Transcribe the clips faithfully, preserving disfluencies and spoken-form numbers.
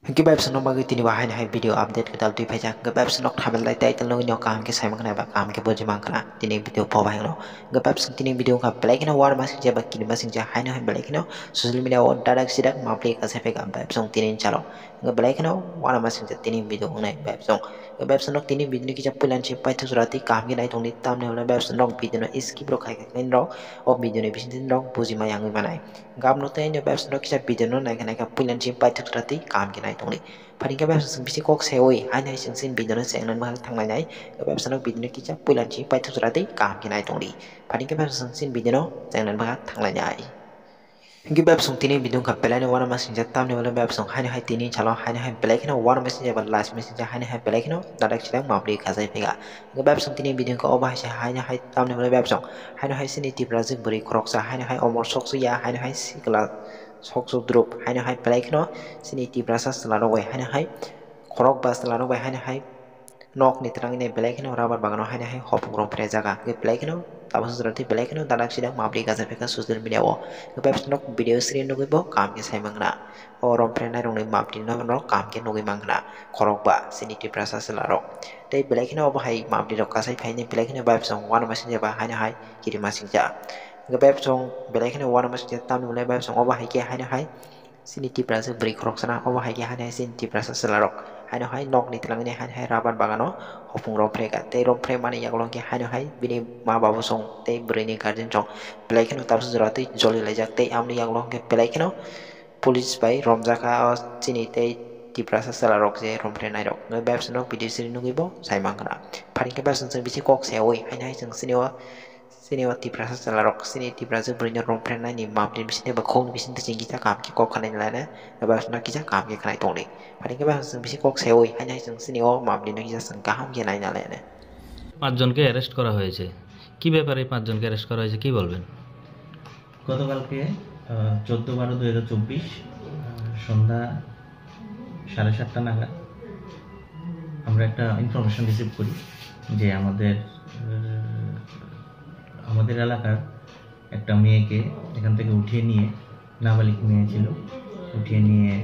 Hwnkhe bai bwswkno bagwi tini bo haino hai video update kwtal twi phaijak. Hwnkhe bai bwswkno thumbnail tei title nugwi no kaham khe sai mankha eba kaham khe buji mankha tini video pho bai no. Hwnkhe bai bwswk tini video wngkha belai kheno uanamasing je ba kirimasing je haino hai belai kheno social media o dadak sidak mapli kasai phaikha bai bwswk tini ni salo. Hwnkhe belai kheno uanamasing je tini video wngnai bai bwswk. Hwnkhe bai bwswkno tini video ni kisa puila ni simi paithak jora twi kaham khe nai tongdi tamni hwnwi bai bwswkno video no skip rok khai khai khe norok o video ni bisingtwi norok buji maya wngwi manai. Gabno tei ani bai bwswkno kisa video no naikha naikha puila ni simi paithak jora twi kaham khe nai tongdi. Pharing khe bai bwswk bisi kok seui haino hai chwng chini video no chengnani bwkhak thanglai nai. Bai bwswkno video no kisa puila ni simi paithak jora twi kaham khe nai tongdi. Pharing khe bai bwswk chini video no chengnani bwkhak thanglai nai. Hwnkhe bai bwswk tini video wngkha belai no uanamasing je tamni hwnwi bai bwswk haino hai tini salo haino hai belai kheno uanamasing je ba last message haino hai belai kheno dadak sidak mapli kasai phaikha. Hwnkhe bai bwswk tini video wngkha obo hai se haino hai tamni hwnwi bai bwswk haino hai chini Tiprasa bwrwi khoroksa haino hai omor soksu ya haino hai sikla soksu drup haino hai belai kheno chini Tiprasa chwla rok bai haino hai khorok ba chwla rok bai haino hai nok ni twlang nai belai kheno rubber bagano haino hai hopung rok phre jaga hwnkhe belai kheno tabuk sujra twi belai kheno dadak sidak mapli kasai phaikha social media o. Hwnkhe bai bwswkno video screen nugwi bo kaham khe sai mankha. O rom phrenai rokni mapli no norok kaham khe nugwi mankha khorokba chini Tiprasa chwla rok. Tei belai kheno obo hai mapli rok kasai phaini belai kheno bai bwswk uanamasing je ba haino hai kirimasing ja. Hwnkhe bai bwswk belai kheno uanamasing je tamni hwnwi bai bwswk obo hai khe haino hai chini Tiprasa bwrwi khoroksano obo hai khe haino hai chini Tiprasa chwla rok haino hai nok ni twlang nai haino hai rubber bagano hopung rok phre kha tei rom phre mani yagulo hwnkhe haino hai bini ma babu song tei bwrwi ni guardian song belai kheno tabuk sujra twi joli laijak tei amoni yagulo hwnkhe belai kheno police bai romjakha o chini tei Tiprasa chwla rok je rom phre nai rok. Hwnkhe bai bwswkno video siri nugwi bo sai mankha. Pharing khe bai bwswk chwng bisi kok seui haino hai chwng chini o chini o Tiprasa chwla rok chini Tiprasa bwrwi no rom phre nai ni mapli bisingtwi ba khok ni bisingtwi chwng kisa kaham khe kok khanai nai lana bai bwswkno kisa kaham khe khanai tongdi. Pharing khe bai bwswk chwng bisi kok seui haino hai chwng chini o mapli no kisa chwng kaham khe nai nai lana. পাঁচজনকে অ্যারেস্ট করা হয়েছে। কি ব্যাপারে এই পাঁচজনকে অ্যারেস্ট করা হয়েছে, কি বলবেন? গতকালকে, আহ, চোদ্দ বারো দুই হাজার চব্বিশ, আহ, সন্ধ্যা সাড়ে সাতটা নাগাদ আমরা একটা ইনফরমেশন রিসিভ করি যে আমাদের, আহ, আমাদের এলাকার একটা মেয়েকে এখান থেকে উঠিয়ে নিয়ে, নাবালিক মেয়ে ছিল, উঠিয়ে নিয়ে,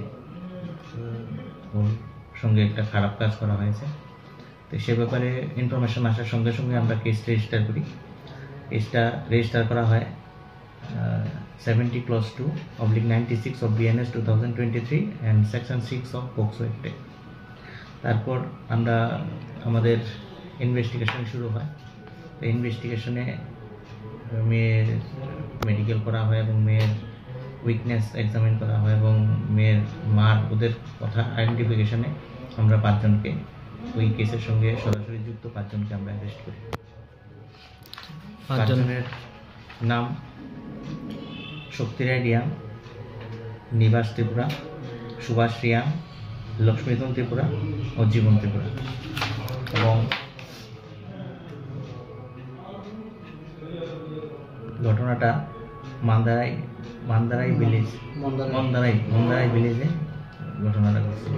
আহ, ওর সঙ্গে একটা খারাপ কাজ করা হয়েছে। তো সে ব্যাপারে ইনফরমেশন আসার সঙ্গে সঙ্গে আমরা কেস রেজিস্টার করি। কেসটা রেজিস্টার করা হয়, আহ, seventy clause two oblique ninety six of B N S two thousand twenty three and section six of POCSO Act এ। তারপর আমরা আমাদের ইনভেস্টিগেশন শুরু হয়। তো ইনভেস্টিগেশনে মেয়ের মেডিকেল করা হয় এবং মেয়ের উইকনেস এক্সামিন করা হয় এবং মেয়ের মার ওদের কথা আইডেন্টিফিকেশনে আমরা পাঁচজনকে, ওই কেসের সঙ্গে সরাসরি যুক্ত পাঁচজনকে আমরা অ্যারেস্ট করি। পাঁচজন। পাঁচজনের নাম শক্তি রায় রিয়াং, নিবাস ত্রিপুরা, সুভাষ রিয়াং, লক্ষ্মীতন ত্রিপুরা ও জীবন ত্রিপুরা। এবং ঘটনাটা মান্দারাই, মান্দারাই ভিলেজ, মন্দারাই। মন্দারাই, মন্দারাই ভিলেজে ঘটনাটা ঘটছিল।